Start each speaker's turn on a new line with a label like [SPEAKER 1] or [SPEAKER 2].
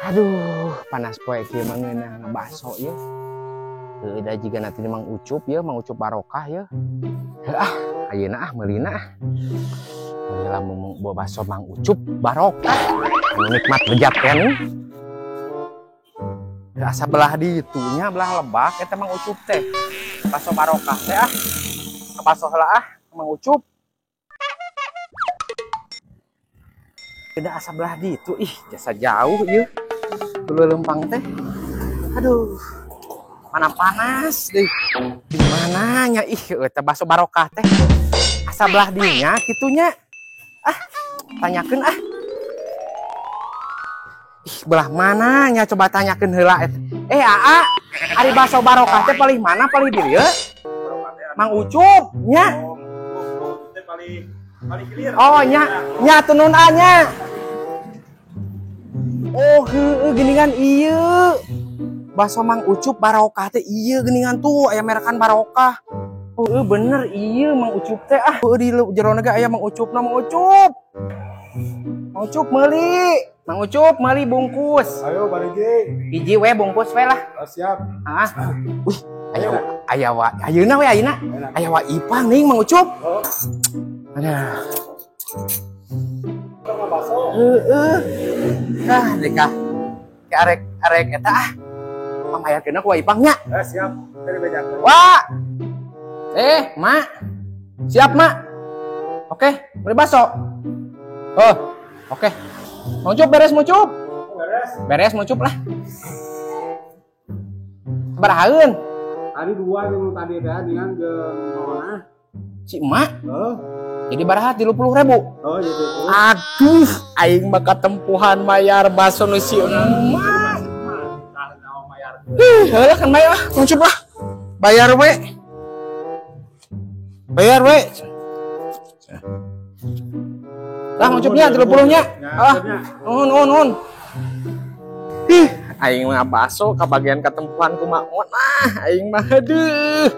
[SPEAKER 1] Aduh, panas poe kieu mah ngeunah ngabaso ieu. Heueuh da jiga nanti Mang Ucup ieu, Mang Ucup barokah ieu. Heuh ah, ayeuna ah meulina ah. Meuli lamun bawa baso Mang Ucup barokah. Anu nikmat lejat keneh. Asa belah ditu nya, belah lebak eta Mang Ucup teh. Baso barokah teh ah. Baso heula ah Mang Ucup. Beda asa belah ditu, ih jasa jauh ieu. Dulu lempang teh. Aduh. Mana panas deh. Di mananya ih eta baso barokah teh. Asa belah dinya kitunya. Ah, tanyakeun ah. Ih, belah mananya coba tanyakeun heula eta. Aa, ari baso barokah teh palih mana palih di dieu? Mang Ucup nya. Oh nya, nya tunun a nya. Oh heueuh geuningan ieu. Baso Mang Ucup barokah teh ieu geuningan tuh aya merekan barokah. Heueuh bener ieu Mang Ucup teh ah. Heueuh di jerona ge aya Mang Ucupna Mang Ucup. Mang Ucup meuli. Mang Ucup meuli bungkus.
[SPEAKER 2] Ayo barigi.
[SPEAKER 1] Hiji we bungkus we lah.
[SPEAKER 2] Oh, siap.
[SPEAKER 1] Ah. Wih, aya aya wa ayeuna we ayeuna. Aya wa Ipang nih Mang Ucup.
[SPEAKER 2] Oh.
[SPEAKER 1] Aduh. Heeh. Ah, deka. Ke arek arek eta ah. Pamayakeun ku Ipang nya.
[SPEAKER 2] Siap. Dari bejakeun.
[SPEAKER 1] Wah. Mak. Siap, Mak. Oke, beli bakso. Oh, oke. Mau Ucup beres mau Ucup.
[SPEAKER 2] Beres.
[SPEAKER 1] Beres mau Ucup lah. Barahaeun.
[SPEAKER 2] Tadi dua yang tadi teh dengan jeung mana?
[SPEAKER 1] Si emak.
[SPEAKER 2] Heeh.
[SPEAKER 1] Jadi baraha 30.000.
[SPEAKER 2] Oh, gitu.
[SPEAKER 1] Aduh, aing mah katempuhan mayar baso nu si emak. Ih, heula kan bayar ah, Mang Ucup lah. Bayar we. Bayar we. Lah Mang Ucupnya 30 nya. Ah, nuhun nuhun nuhun. Ih, aing mah baso kabagian katempuhan kumaha ah, aing mah aduh.